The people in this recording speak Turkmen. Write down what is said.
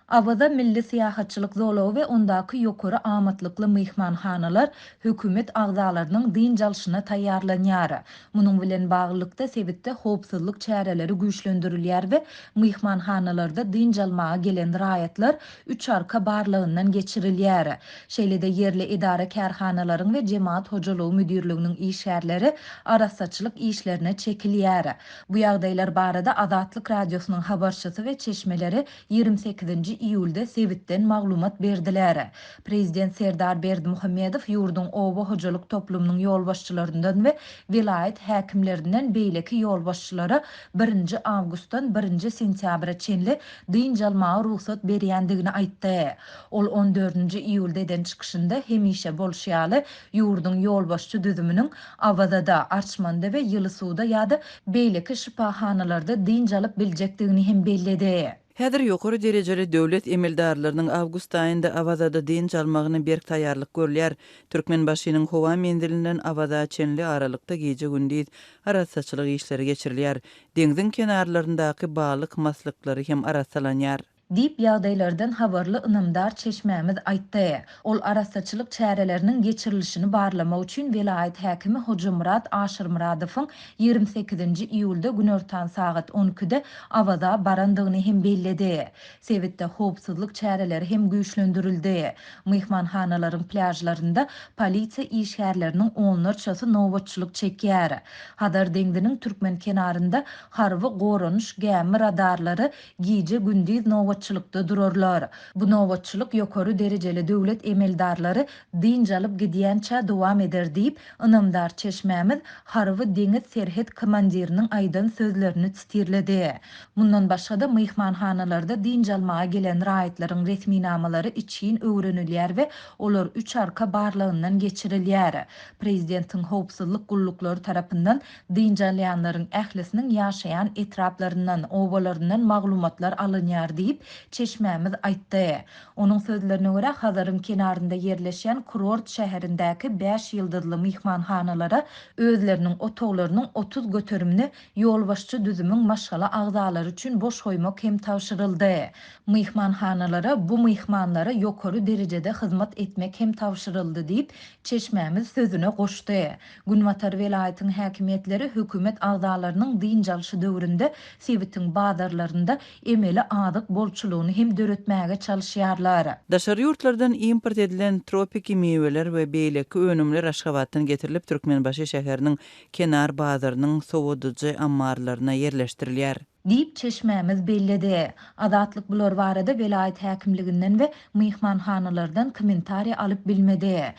Awaza milli syýahatçylyk zolagy we ondaky ýokary amatlykly myhmanhanalar hökümet agzalarynyň dynç alşyna taýýarlanýar. Munuň bilen baglylykda, sebitde howpsuzlyk çäreleri güýçlendirilýär we myhmanhanalarda dynç almaga gelen raýatlar üç arka barlagyndan geçirilýär. Şeýle-de ýerli edara-kärhanalaryň we jemagat hojalygy müdirliginiň işgärleri arassaçylyk işlerine çekilýär. Bu ýagdaýlar barada Azatlyk Radiosynyň habarçysy we çeşmeleri 28-nji iýulda sebitden maglumat berdiler. Prezident Serdar Berdimuhamedow ýurduň oba hojalyk toplumynyň ýolbaşçylaryndan we welaýat häkimlerinden beýleki ýolbaşçylara birinji awgustdan birinji sentýabra çenli dynç almaga rugsat berýändigini aýtdy. Ol on dördünji iýulda eden çykyşynda hemişe bolşy ýaly, ýurduň ýolbaşçy düzüminiň Awazada, Arçmanda we Ýylysuwda ýa-da beýleki şypahanalarda dynç alyp biljekdigini hem belledi. Häzir ýokary derejeli döwlet emeldarlarynyň awgust aýynda Awazada dynç almagyna berk taýýarlyk görülýär. Türkmenbaşynyň howa menzilinden Awaza çenli aralykda gije-gündiz arassaçylyk işleri geçirilýär. Deňziň kenarlaryndaky balyk maslyklary hem arassalanýar. Diýip, ýagdaýlardan habarly ynamdar çeşmämiz aýtdy. Ol arassaçylyk çäreleriniň geçirilişini barlamak üçin welaýat häkimi Hojamyrat Aşyrmyradowyň 28-nji iýulda günortan sagat on ikide Awaza barandygyny hem belledi. Sebitde howpsuzlyk çäreleri hem güýçlendirildi. Myhmanhanalaryň plýažlarynda polisiýa işgärleriniň onlarçasy nobatçylyk çekýär. Hazar deňziniň türkmen kenarynda harby goranyş gämi radarlary gije-gündiz nobatçylykda durarlar. Bu nobatçylyk ýokary derejeli döwlet emeldarlary dynç alyp gidýänçä dowam eder diýip, ynamdar çeşmämiz harby-deňiz serhet komandiriniň aýdan sözlerini sitirledi. Mundan başga-da, myhmanhanalarda dynç almaga gelen raýatlaryň resminamalary içgin öwrenilýär we olar üç arka barlagyndan geçirilýär. Prezidentiň howpsuzlyk gulluklary tarapyndan Dynç alýanlaryň ählisiniň ýaşaýan etraplaryndan, obalaryndan maglumatlar alynýar diýip, çeşmämiz aýtdy. Onuň sözlerine görä, Hazaryň kenarynda ýerleşýän kurort şäherindäki bäş ýyldyzly myhmanhanalara özleriniň otaglarynyň 30 göterimini ýolbaşçy düzümiň maşgala agzalary üçin boş goýmak hem tabşyryldy. Myhmanhanalara bu myhmanlara ýokary derejede hyzmat etmek hem tabşyryldy diýip, çeşmämiz sözüne goşdy. Günbatar welaýatyň häkimiýetleri hökümet agzalarynyň dynç alşy döwründe sebitiň bazarlarynda emeli azyk bolçulygyny hem döretmäge çalyşýarlar. Daşary ýurtlardan import edilen tropiki miweler we beýleki önümler Aşgabatdan getirilip, Türkmenbaşy şäheriniň kenar bazarynyň sowadyjy ammarlaryna ýerleşdirilýär. Diýip, çeşmämiz belledi. Azatlyk bular barada welaýat häkimliginden we myhmanhanalardan kommentariý alyp bilmedi.